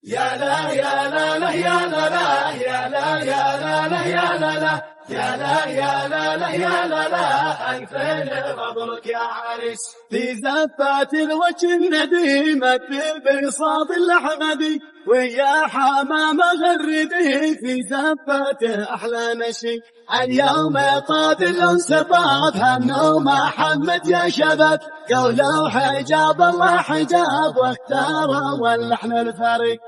يا لا يا لا لا يا لا لا يا لا يا لا لا يا لا لا يا لا يا لا لا يا لا لا ألفين مبروك يا عريس. في زفات الوجه النديمة في بصاب الأحمدي ويا حمامة غردي في زفاته أحلى نشي. اليوم طاب الأنس طاب هنو محمد يا شباب قولوا حجاب الله حجاب واختاروا واللحن الفريق.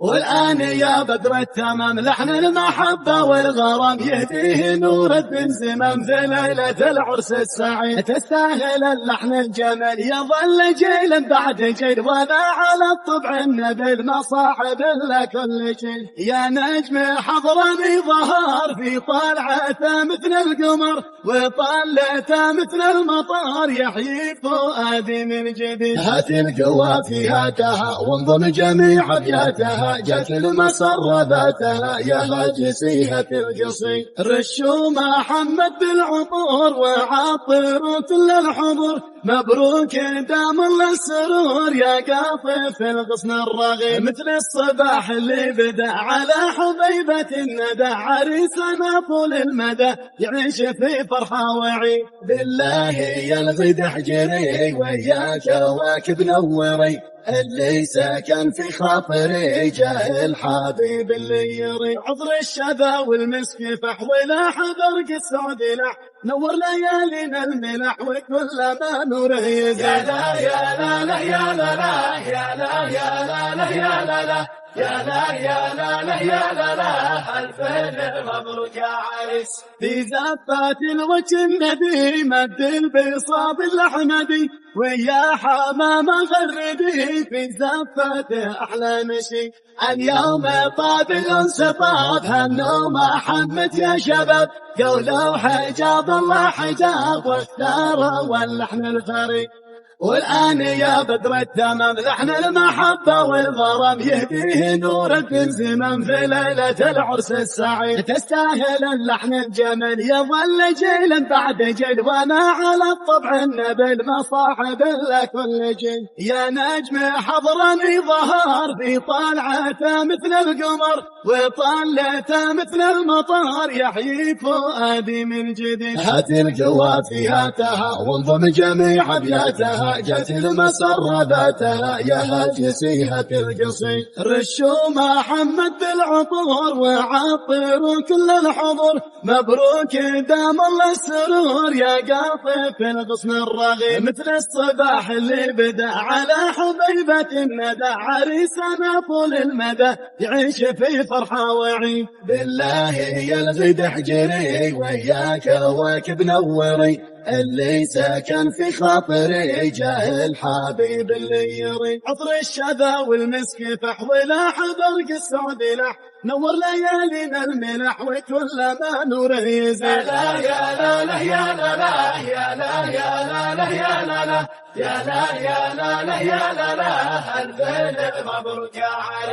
والآن يا بدر التمام لحن المحبة والغرام يهديه نور الدين زمام في ليلة العرس السعيد. تستاهل اللحن الجميل يظل جيلا بعد جيل وذا على الطبع النبيل ما صاحب إلا كل جيل. يا نجم حضرني ظهر في طلعته مثل القمر وطلعته مثل المطار يحيي فؤادي من جديد. هات القوافي هاتها وانظم جميع أبياتها جت المسرة ذاتها يا هاجسيها القصي. رشوا محمد بالعطور وعطروا كل الحضور مبروك دام الله السرور يا قاطف الغصن الرغيب. مثل الصباح اللي بدا على حبيبة الندى عريسنا طول المدى يعيش في فرحة وعيد. بالله يا الغد احجري ويا كواكب نوري اللي سكن في خاطري جاه الحبيب اللي يري. عطر الشذا والمسك فح ولا حبرق السعود لح نور ليالينا الملح وكل ما نوره يزيد. يا لا يا لا لا يا لا لا يا لا يا لا لا يا لا لا يا لا يا لا لا يا لا لا ألفين مبروك يا عريس. في زفات الوجه النديمة البصاب الأحمدي ويا حمامة غردي في زفاته أحلى نشي. اليوم طاب الأنس طاب هنو محمد يا شباب قولوا حجاب الله حجاب واختاروا واللحن الفريق. والآن يا بدر التمام لحن المحبة والغرام يهديه نور الدين زمام في ليلة العرس السعيد. تستاهل اللحن الجميل يظل جيلا بعد جيل وانا على الطبع النبيل ما صاحب إلا كل جيل. يا نجم حضرني ظهر في طلعته مثل القمر وطلعته مثل المطار يحيي فؤادي من جديد. هات القوافي هاتها وانظم جميع أبياتها جت المسرة ذاتها يا هاجسيها القصي. رشوا محمد بالعطور وعطروا كل الحضور مبروك دام الله السرور يا قاطف الغصن الرغيب. مثل الصباح اللي بدا على حبيبة الندى عريسنا طول المدى يعيش في فرحة وعيد. بالله يا الغد احجري ويا كواكب نوري اللي سكن في خاطري جاه الحبيب اللي يري. عطر الشذا والمسك فح ولا حبرق السعود لح نور ليالينا الملح وكل ما نوره يزيد. يا لا يا لا لا يا لا لا يا لا يا لا لا يا لا لا يا لا يا لا لا يا لا لا ألفين مبروك يا عريس.